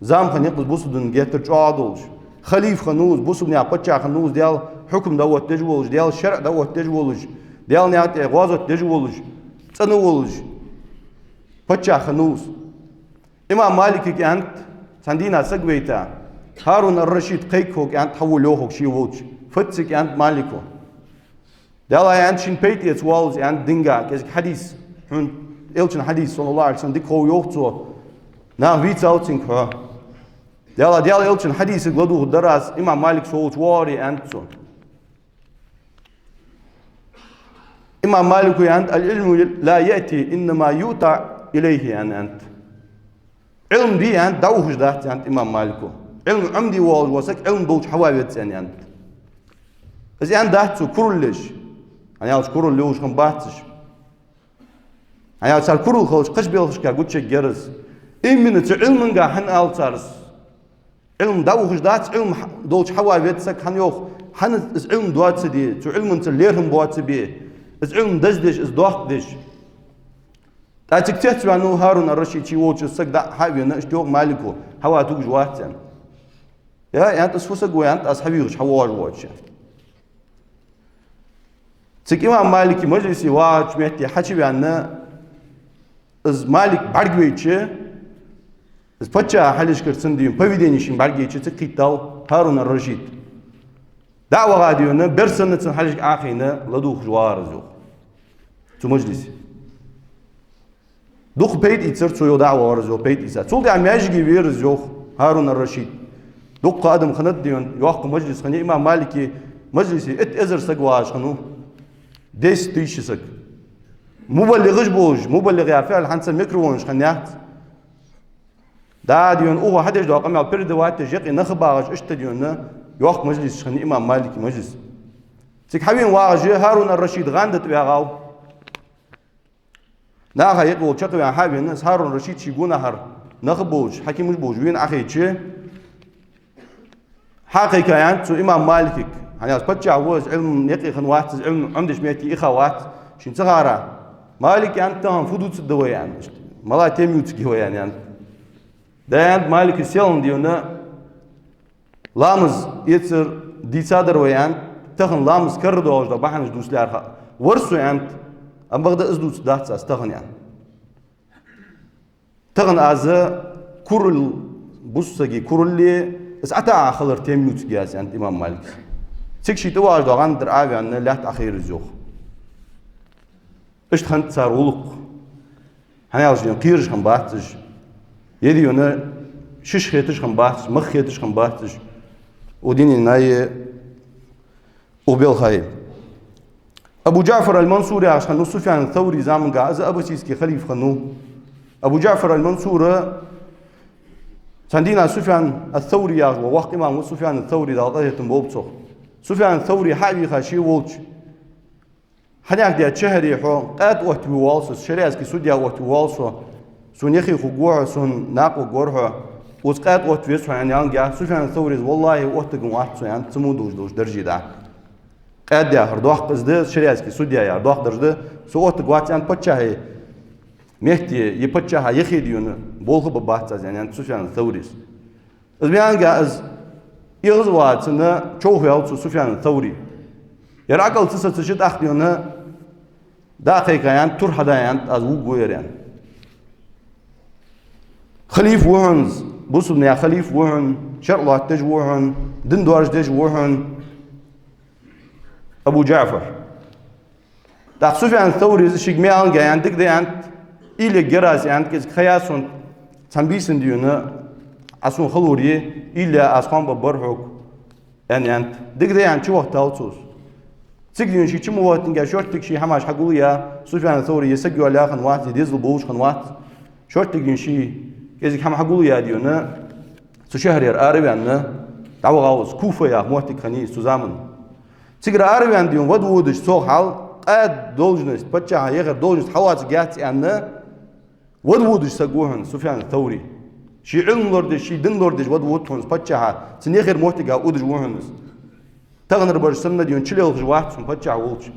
зама хиннай-кх из бусалба дина геттара чӀоагӀа долаш. Халифа хиннав из, бусалба наьха паччахь хиннав из, Даьла хьукам дӀаоттадеш волаш, Даьла шарӀа дӀаоттадеш волаш, Даьла наькъа тӀа гӀазот деш волаш, цӀена волаш паччахь хиннав из. Имам Маликага аьннад, цхьан дийнахьа саг вайта, ХӀарун ар-Рашид кхайкахьа аьннад, хьавола йоах ший волча. Фуд цига аьннад Малика. Даьла, аьннад, шийна пайда эца воалл из, аьннад, динга, кӀезига хьадис, хьона Элчан хьадис, саллаллахӀу Ӏалайхи ва саллам, дика хов йоах цо, наха вийцав цунга хьо. Даьла, Даьла Элчан хьадисага ладувгӀаргдар аз, имам Малик со волча воагӀаре, аьннад цо. Имам Малика аьннад: «العلم لا يأتي، إنما يؤتى إليه», аьнна, аьннад. Ӏилма дий, аьннад, дӀаухаш дац, аьннад имам Малика. Ӏилма Ӏомаде воаллаш вола саг Ӏилма долча хьава веза, аьнна, аьннад. Из аьнна дац цо курал еш. ХӀана аьлча курал лелаш хиннабац уж. ХӀана аьлча цар курал хилча кхыча белхашка гучаяргьяр из. Именно цу Ӏилманга хӀана аьлар цар из? Ӏилма дӀаухаш дац, Ӏилма хьа-, долча хьава веза саг, хӀана йоах, хӀана из Ӏилма доацаде, цу Ӏилманца лерхӀам боацабе, из Ӏилма даздеш, из доккха деш. ТӀаккха цига цецваьннав ХӀарун ар-Рашид, ший волча из саг дӀа-хьа а вена, иштта йоах Малика: «Хьава тугаш вац», аьнна. «Я, — аьннад, — из фу саг ва, — аьннад, — аз хьавийхача хьавоагӀаш воацача?» Цига имам Малика мажлисе вагӀача метте хьачуваьнна, из Малик бӀаргавайча, из паччахьа хьалхашкара цун дийна поведени шийна бӀаргайча, цига кхийттав ХӀарун ар-Рашид. ДӀа а ваха, дийна, бер санна цун хьалхашка Ӏохайна, ладувгӀаш вагӀар из, йоах, цу мажлисе. Дукха пайда ийцар цо, йоах, дӀа а вагӀар из, йоах, пайда ийца. Цул тӀехьагӀа маьждиге вера из, йоах, ХӀарун ар-Рашид. Дукха адам хиннад, дийна, йоккха мажлис хиннай, имам Малика мажлисе итт эзар саг вагӀаш хиннав, десять тысяч саг. МубаллигӀаш болаш, мубаллигӀ яха фиӀл хӀанз микрофонаш хиннаяц. ДӀа, дийна, укхо хьадеш дола къамаьл передавать деш, юкъе нах багӀаш, иштта, дийна, йоккха мажлисаш хиннай имам Малика мажлис. Цига хьавена вагӀаш ХӀарун ар-Рашид гӀанда тӀа вагӀав. Наха юкъе волча чакхваьнна хьавена, из ХӀарун ар-Рашид ший гонахьара нах болаш, хьакимаш болаш вийна Ӏохайча, хьакхайка, аьннад цо, имам Маликага. ХӀана аьлча паччахь ва из, Ӏилма юкъе хиннавац из, Ӏилма Ӏомадеча метте ихавац, шийна ца ховра. «Малик, — аьннад, — тахан фу дувцаргда вай?» — аьнна. «Мала тема ювцаргья вай?» — аьнна, аьннад. «Да, — аьннад Малика, — селхан, дийна, ламаз эцар дийцадар вай, — аьннад, — тахан ламаз карара доалаш дола бахьанаш дувца лаьрхӀа вар со, — аьннад, — амма бакъда из дувцаргдац аз тахан», — аьнна. «Тахан аз курал, бусалба сага курале, из ӀотаӀа хилар тема ювцаргья аз», — аьннад имам Малика. Цига ший тӀавагӀаш дола гӀандара Ӏоваьнна, лаьтта Ӏохайра из, йоах. Иштта хиннад цар гӀулакх. ХӀана аьлча, дийна, кхераш хиннабац уж. Е, дийна, шоаш хеташ хиннабац уж, мах хеташ хиннабац уж. Укх дунен наха, укх балха. Абу ДжаӀфар аль-Мансур яхаш хиннав Суфьян ас-Саври заманга, из аббасийски халиф хиннав. Абу ДжаӀфар аль-Мансур, цхьан дийнахьа Суфьян ас-Саври яхаш вола воккха имам ва Суфьян ас-Саври, Дала къахетам болба цох. Суфьян ас-Саври хьа а вийха ший волча: «Хьанех даьд шахьаре хьо? Къаьда оттаве воалл со, шариатски судья оттаве воалл со. Сона яхе хургва хьо, сона накъа варгвар хьо. Укхаза къаьда оттаве веза хьо», — аьнна, аьннад цо Суфьян ас-Саврис. «ВаллахӀи, оттаргван вац со, — аьннад, — цу мо долаш долча дарже дӀа. Къаьда яхар доккха из да, шариатски судья яхар доккха дарж да. Со оттаргвац, — аьннад, — паччахьа метте, е паччахьа яхе, дийна, болх бергбац аз», — аьнна, аьннад Суфьян ас-Саврис. Из маьнга из эгӀазваха цунна, човхаваьв цо Суфьян ас-Саври. Ер Ӏокъал ца сецаш, тӀаккха, дийна, дӀа а кхайка, аьннад, тур хьада, аьннад, аз вувргва ер, аьнна. Халиф ва хьона из, бусалба наьха халиф ва хьона, шариӀат лоаттадеш ва хьона, дин доаржадеш ва хьона Абу ДжаӀфар. ТӀаккха Суфьян ас-Саврис шийга маьнга аьннад: «Дика да, — аьннад, — уйла ергьяр аз, — аьннад, — кӀезига ха я сона, цхьан бийсан, дийна, Ӏа сона хало е, уйла я, аз хоам бергбар хьога», — аьнна, аьннад. «Дика да», — аьнна, чувахийтав цо из. Цига, дийна, ше чу ма вахийтинге, шорттига ший хӀамаш хьагулъяь, Суфьян ас-Саври е саг йоалаяь хиннавац, е дезал болаш хиннавац. Шорттига, дийна, ший кӀезига хӀама хьагулъяь, дийна, цу шахьарера араваьнна, дӀавахав из, Куфа яха моттиг хиннай из цу заман. Цигара араваьнна, дийна, вада водаш цох хьал, къаьда должность, паччахьа яхара должность хьалоацаргьяц аьнна, вада водаш саг ва хьона Суфьян ас-Саври. Ший Ӏилма лорадеш, ший дин лорадеш вада вод хьона из паччахьа, цун яхара моттига удаш ва хьона из. Таханарбараш санна, дийна, чулелхаш вац хьона паччахь волча.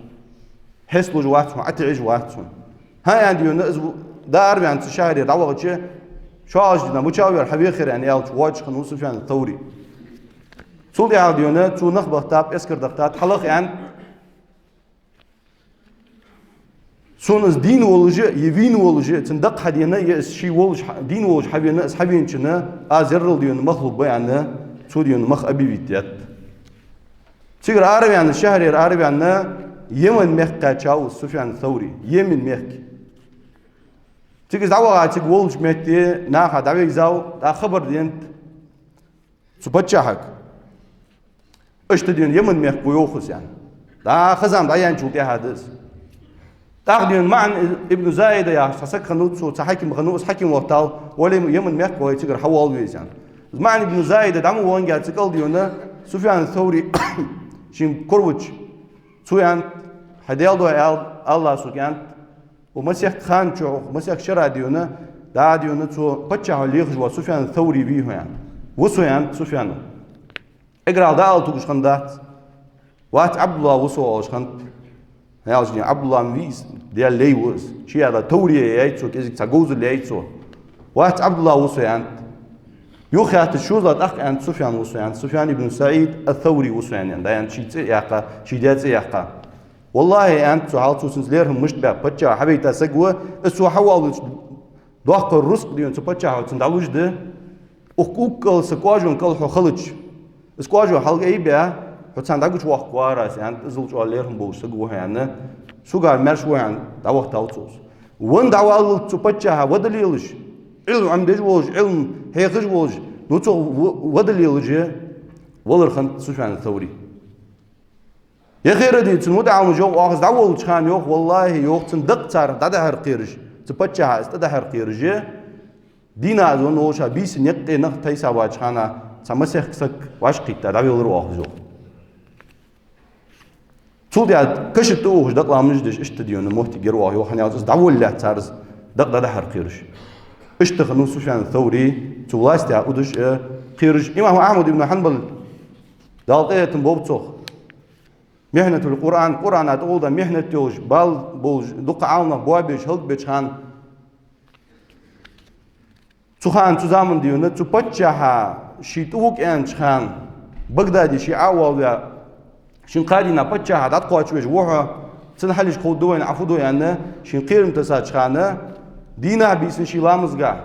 Хьесталуш вац хьона, ӀотаӀаш вац хьона. ХӀа, аьнна, дийна, из дӀаараваьнна цу шахьаре дӀавахача, шоллагӀча дийнахьа мичав ер хьавеха, аьнна аьлча, воацаш хиннав Суфьян ас-Саври. Цул тӀехьагӀа, дийна, цо нах бахийтаб, эскар дахийтад, хьалаха, аьннад, Сона из дийна волаш а, е вийна волаш а, цун дакъа хьадена, е из ший волаш хьа-, дийна волаш хьавена, из хьавеначунна аз яррал дийна махлук ба аьнна, цо дийна мах объявить даьд. Цигара араваьнна, шахьарера араваьнна, Йемен мехка кхаьчав Суфьян Саври, Йемен мехка. Цига из дӀаваха, цига волча метте наха дӀавийрзав, тӀаккха хабар денад цу паччахьага. Иштта дийна Йемен мехка ва йоах из аьнна. ДӀа хазам дӀаяьнначул тӀехьа да из. ТӀаккха дийна МаӀан ибн Заида яхаш цхьа саг хиннав цо, цхьа хьаким хиннав, из хьаким вахийтав, вале Йемен мехка вахе, цигара хьавоал веза аьнна. Из МаӀан ибн Заида дӀа ма ваханге, цу кӀал дийна Суфьян Саври шийна кораваьча, цо аьннад: «Хьай Даьла духьа аьл, АллахӀа сога аьннад, укх масех хана чухь, укх масех шера дийна, дӀа дийна цу паччахьо лехаш вола Суфьян Саври вий хьо», аьнна. «Ва со», аьннад Суфьяно. Эггара хьалха дӀаала тугаш хиннадац: «Вац, Ӏабдуллахь ва со», оалаш хиннад. Ялча дийна Ӏабдуллахь ма вий из, Даьла лай ва из. Ший яла Таври яьй цо, кӀезига цхьа говзал яьй цо. «Вац, Ӏабдуллахь ва со», аьннад. Юхахаьттача шозлагӀа тӀаккха аьннад: «Суфьян ва со», аьннад. «Суфьян ибн СаӀид ат-Таври ва со», аьннад, аьннад, ший цӀи а яьккха, ший даь цӀи а яьккха. «ВаллахӀи», аьннад цо, хьал цо цунца лерхӀам мишта баьб, паччахьо хьавайта саг ва, из цо хьавоалавича доккха рузкъа дийна цу паччахьо цунна дӀалуш да, укх уггар са кӀажон кӀал хьо хилча, из кӀажо хьалгӀайбаь, хьо царна дӀагучавоаккхаргвар аз, аьннад, иззал чӀоагӀа лерхӀам болаш саг ва хьо аьнна, согара маьрша ва хьо аьнна, дӀавахийтав цо из. Венна дӀаваллалца цу паччахьа ва дале лелаш, Ӏилма Ӏомадеш волаш, Ӏилма хьехаш волаш, ну цо ва-, ва дале лелаш, валар хиннад Суфьян Саври. Е хера дийцача, цун мутаӀаламаша йоах, оаха из дӀаволлача хана йоах, валлахӀи, йоах, цун дакъа цар дӀадахьар кхераш, цу паччахьа из тӀадахьар кхераш, дийнахьа из венна волаш, бийсан никъ тӀа нах тайса вача хана, цхьа масех саг вӀашагӀкхийтта дӀавеллар оаха из, йоах. Цул тӀехьагӀа каша тӀа ухаш дакъа ламаз деш, иштта дийна моттиг яр оаха, йоах, хӀана аьлча из дӀаволлалехь цар из дакъа дӀадахьар кхераш. Иштта хиннав Суфьян Саври, цу властех удаш а кхераш. Имам Ахьмад ибн Хьанбал, Дала къахетам болба цох, «Михьнатул Къуръан», Къуръана тӀагӀолла михьнат йолаш, бала болаш, дукха Ӏаламнах боабеш, хӀалакбеча хана, цу хана, цу заман дийна, цу паччахьа ше тӀавуг аьннача хана, Багдаде ше Ӏовоалаваь, шийна кхадийна паччахьа дӀатӀакхоачавеш ва хьо, цун хьалаш ховргда вайна, Ӏа фу ду аьнна, шийна кхерам тессача хана, дийнахьа, бийсанна ше ламазгахьа,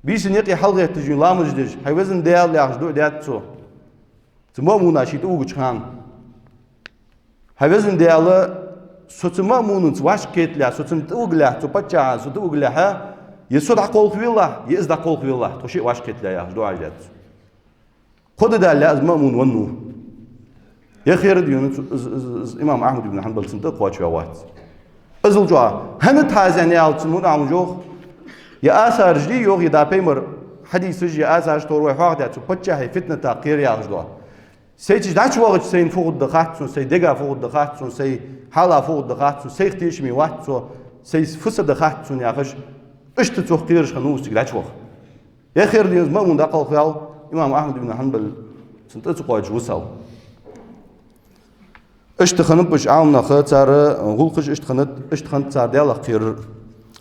бийсан никъ хьалгӀетташ, ламаз деш: «Хьай везан Даьла», яхаш, дуӀа даьд цо цу маъмуна ше тӀавугача хана. «Хьай везан Даьла, со цу маъмунанца вӀашагӀкхеталехь, со цунна тӀавигалехь, цу паччахьа со тӀавигалехь, е со дӀакхалхавелахь, е из дӀакхалхавелахь, тхо шиъ вӀашагӀкхеталехь», яхаш, дуӀа даьд цо. Кхо ди дале, из маъмун веннав. Е хера дийна цу, из, из, из имам Ахьмад ибн Хьанбал цунна тӀакхоачаваь вац. Иззал чӀоагӀа, хӀана тхьазен ял цун мутаӀаламаша йоах, е асараш дий йоах, е да пайхамара хьадисаш, е асараш тхьовра вай хьоахадаь, цу паччахьий фитнатах кхера яхаш дола. Сай цига дӀачувахача, сайна фу хургда хац сона, сай дега фу хургда хац сона, сай хьала фу хургда хац сона, сайх тешаме вац со, сай фу са да хац сона, яхаш, иштта цох кхераш хиннав из цига дӀачуваха. Е хера дийна из маъмун дӀакхалхаваьв, имам Ахьмад ибн Хьанбал цунна тӀа ца кхоачаш висав. Иштта хиннаб уж Ӏаламнах, цар гӀулакхаш иштта хиннад, иштта хиннад цар Даьлах кхерар.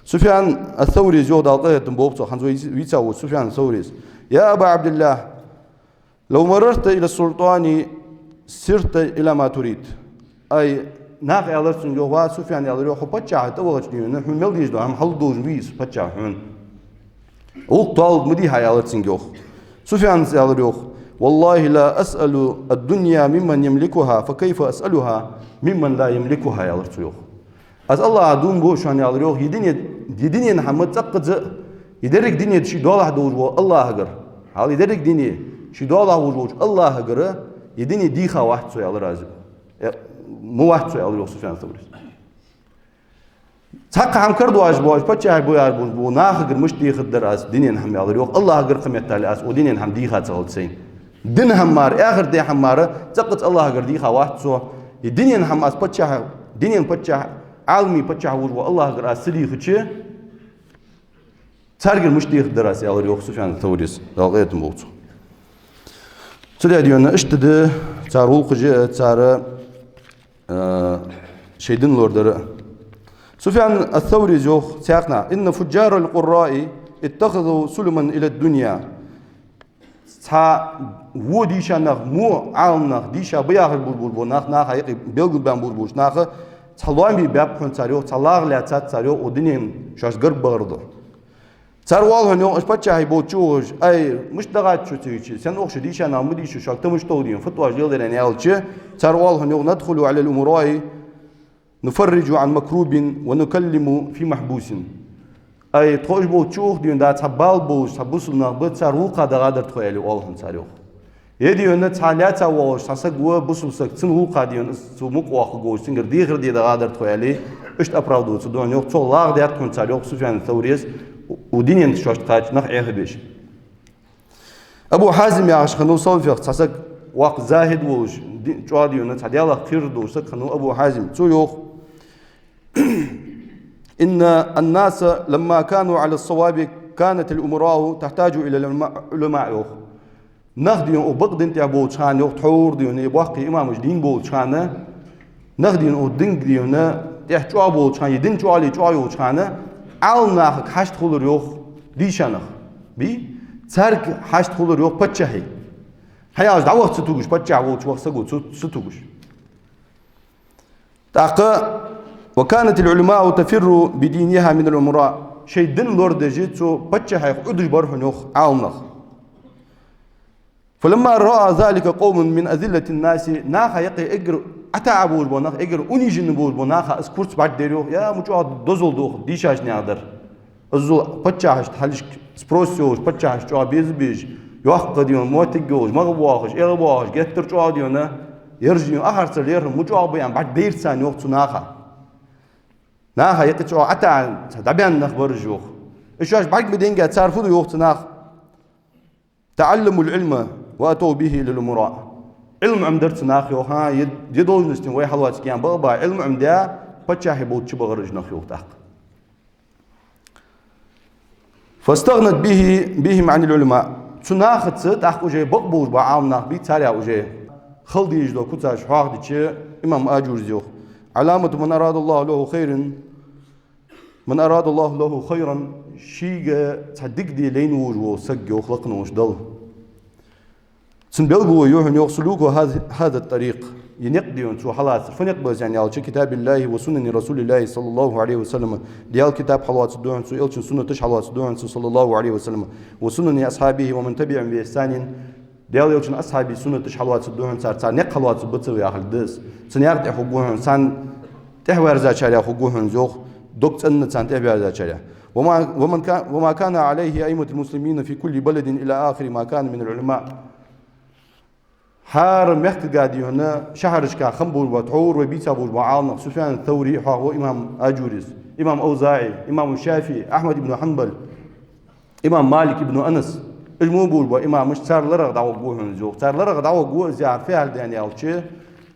Суфьян ас-Саврийс йоах, Дала къахетам болба цох, хӀанз вай вийца вола Суфьян ас-Саврийс: «يا أبا عبد الله، لو مررت إلى السلطان سرت إلى ما تريد». Ай, наха аьлар цунга, йоах: «Ва Суфьян, — аьлар, йоах, — хьо паччахьа тӀавахача дийнахьа, хьона мел дезаш дола хӀама хьалдолаш вий из паччахь хьона? ГӀулакх тоалургда ма дий хьа», аьлар цунга, йоах. Суфьяна аьлар, йоах: «والله لا أسأل الدنيا ممن يملكها، فكيف أسألها ممن لا يملكها», аьлар цо, йоах. «Аз АллахӀах дув буъ шоана, — аьлар, йоах, — е дуне, е дунен хӀама цӀаккха а, е деррига дуне ший доалахьа долаш волча АллахӀагара, хьал е деррига дуне ший доалахьа волаш волча АллахӀагара е дуне дийха вац со, — аьлар, — аз, э, ма вац со», аьлар, йоах, Суфьян ас-Саврийс. «Цхьаккха хӀама карадоацаш боацаш, паччахьий боацаш бола нахагара мишта дийхаргдар аз дунен хӀама, — аьлар, йоах, — АллахӀагара кхаметтел аз укх дунен хӀама дийха ца хилча сайна. Дин хӀама мара, эхарта ден хӀама мара цӀаккха а АллахӀагара дийха вац со. Е дунен хӀама аз паччахь, дунен паччахь, Ӏаламий паччахь волаш волча АллахӀагара аз ца дийхача, царгара мишта дийхаргдар аз», аьлар, йоах, Суфьян ас-Саврийс, Дала къахетам болба цох. Цудухьа дийна иштта да цар гӀулакхаш а, цар, э, шоай дин лорадар а. Суфьян ас-Саврийс йоах цхьаннахьа: «إن فجار القراء اتخذوا سلما إلى الدنيا». Цхьа во дийша нах, во Ӏаламнах, дийша ба яхаш болаш бола нах, наха юкъе белгалбаьнна болаш болча наха Цхьа лоам баьб хьона цар, йоах, цхьа лагӀа лаьцад цар, йоах, укх дунен чу шоашта гарга бахар да. Цар оал хьона, йоах, уж паччахьий болча, йоах, уж: «Ай, мишта дагӀац шо цига, сенна оаха шо дийша нах ма дийша, шуга тамаш тов дийна, фатваш леладер», — аьнна аьлча, цар оал хьона, йоах: «ندخل على الأمراء نفرج عن مكروب ونكلم في محبوس». Ай, тхо уж болча, йоах, дийна, да, цхьа бала болаш, цхьа бусалба нах ба, цар гӀулакха дагӀадар тхо, аьле, оал хьона цар, йоах. Е, дийна, цхьа лаьца воалаш цхьа саг ва, бусалба саг, цун гӀулакха, дийна, из цо мукъа воаккхаргволаш, цунгара дехар де дагӀадар тхо, аьле, иштта оправдываться ду хьона, йоах, цох лагӀа даьд хьона цар, йоах, Суфьян Саврес, укх дунен чу шоашта кхача нах Ӏехабеш. Абу Хьазим яхаш хиннав салафех цхьа саг, воккха захӀид волаш, ди-, чӀоагӀа, дийна, цхьа Даьлах кхерар долаш саг хиннав Абу Хьазим. Цо йоах: «إن الناس لما كانوا على الصواب كانت الأمراء تحتاج إلى العلماء», — йоах. Нах, дийна, укх бакъ дина тӀа болча хана, йоах, тхьовра, дийна, е боккхий имамаш дийна болча хана, нах, дийна, укх динга, дийна, тӀехьа чӀоагӀа болча хана, е дин чӀоагӀа ле чӀоагӀа йолча хана, Ӏаламнахага хьашт хулар, йоах, дийша нах. Бий? Царга хьашт хулар, йоах, паччахьий. ХӀана аьлча дӀаваха ца тугаш, паччахь волча ваха саго ца, ца тугаш. ТӀаккха: «وكانت العلماء تفر بدينها من الأمراء». Шоай дин лорадеш цу паччахьех Ӏудаш бар хьона, йоах, Ӏаламнах. «فلما رأى ذلك قوم من أذلة الناس», наха юкъе эггара ӀотаӀа болаш бола нах, эггара униженный болаш бола наха из курц бӀаргадайра, йоах, е мича чӀоагӀа дозал доха дийшача наьха дар. Иззал паччахьашта хьалхашка спрос йолаш, паччахьашта чӀоагӀа беза безаш, йоккха, дийна, моттиг йолаш, магӀа боахаш, эгӀа боахаш, геттара чӀоагӀа, дийна, ераш, дийна, ахарца лерхӀам мича чӀоагӀа ба аьнна бӀаргадайра царна, йоах, цу наха. Наха юкъе чӀоагӀа ӀотаӀа, цхьа дӀабаьнна нах бар уж, йоах. Уж шоаш бӀарга ма денга, цар фу ду, йоах, цу наха: «تعلموا العلم وأتوا به إلى الأمراء». Ӏилма Ӏомадаьр цу наха, йоах, хӀа, е, е должносте вай хьалоаца кхы бакъ ба, Ӏилма Ӏомадаь, паччахьий болча чу бахар уж нах, йоах, тӀаккха. «فاستغنت به، بهم عن العلماء». Цу нахаца тӀаккха уже бакъ болаш бола Ӏаламнах бий, царех уже хала дезаш дола куцаш хьоахадича, имам Аджурис йоах: «علامة من أراد الله له خيرا، من أراد الله له خيرا», шийга цхьа дика де лайна волаш вола саг, йоах, лакха волаш Дала. Цун белгало я хьона, йоах, «سلوك هذا، هذا الطريق». Е никъ, дийна, цо хьалацар. Фу никъ ба из аьнна аьлча: «كتاب الله وسنن رسول الله صلى الله عليه وسلم». Даьла китаб хьалоацаргда хьона цо, Элчан суннаташ хьалоацаргда хьона цо, صلى الله عليه وسلم. «وسنن أصحابه ومن تبعهم بإحسان». Даьла Элчан асхьабий суннаташ хьалоацаргда хьона цар, цар никъ хьалоацаргба ца ваьхалга да из. Цу наькъа тӀа хургва хьона, царна тӀехьаваьрзачарех хургва хьона из, йоах, дог цӀена царна тӀехьаваьрзачарех. «وما، ومن كا-، وما كان عليه أئمة المسلمين في كل بلد إلى آخر ما كان من العلماء». ХӀара мехкага, дийна, шахьарашка хинна болаш бола, тхьовра вай бийца болаш бола Ӏаламнах: Суфьян Саври, хьоахаву имам Аджурис, имам АвзаӀий, имам ШафиӀий, Ахьмад ибн Хьанбал, имам Малик ибн Анас. Уж мо болаш бола имамаш, цар ларах дӀагӀоргва хьона из, йоах. Цар ларах дӀагӀоргва из яхар фу яхилга да аьлча,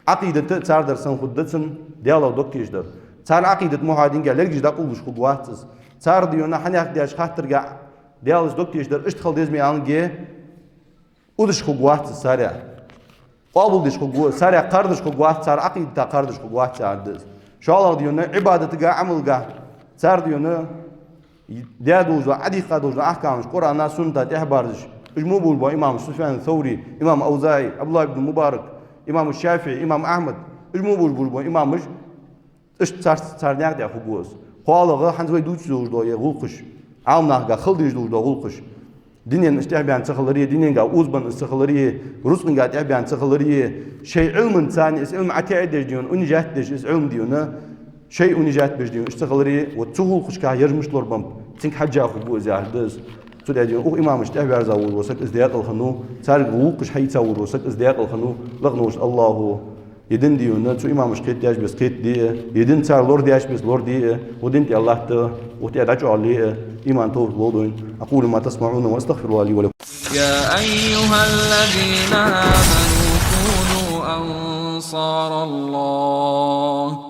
Ӏакъидат а цар дар санна хургда цун, Даьлах дог тешаш дар. Цар Ӏакъидат мухьадинга лергаш дӀакъовлаш хургвац из. Цар, дийна, хьанех деш хаттарга Даьлах дог тешаш дар иштта хила деза ма аьннадале, удаш хургвац из царех. Къоабалдеш хургва, царех кхардаш хургвац, цар Ӏакъидата кхардаш хургвац, яхар да из. ШоллагӀа, дийна, Ӏибадатага, Ӏамалга цар, дийна, даь долаш дола, Ӏодийха долаш дола ахькамаш Къуръана, сунната тӀехьабарзаш. Уж мо болаш бола имамаш: Суфьян Саври, имам АвзаӀий, ӀабдуллахӀ ибн Мубарак, имам ШафиӀий, имам Ахьмад. Уж мо болаш, болаш бола имамаш, иштта цар, цар наькъа тӀа хургва из. КхоалагӀа, хӀанз вай дувцаш долаш дола е гӀулакхаш, Ӏаламнахага хала дезаш долаш дола гӀулакхаш. Динен иштта тӀехьабаьнна ца хилари, диненга озабенна из ца хилари, рузкъанга тӀехьабаьнна ца хилари, шоай Ӏилманца из Ӏилма ӀотаӀадеш, дийна, унижать деш из Ӏилма, дийна, шоай унижать беш, дийна, иштта ца хилари, вот цу гӀулакхашка ераш мишта лорабеннаб, цунга хьежжа хургва из, яхар да из. Цудухьа, дийна, укх имамашта тӀехьаваьрза волаш вола саг из даькъала хиннав, царга гӀулакхаш хьаийца волаш вола саг из даькъала хиннав, лакха волча АллахӀа е дин, дийна, цу имамашта кхетадеш беса кхетаде а, е дин цар лорадаьча беса лораде а, укх дина тӀа латта, укх тӀа дӀачӀоагӀле а, иман, товфикъ лолда вайна. أقول ما تسمعون وأستغفر الله لي ولكم. يا أيها الذين آمنوا كونوا أنصار الله.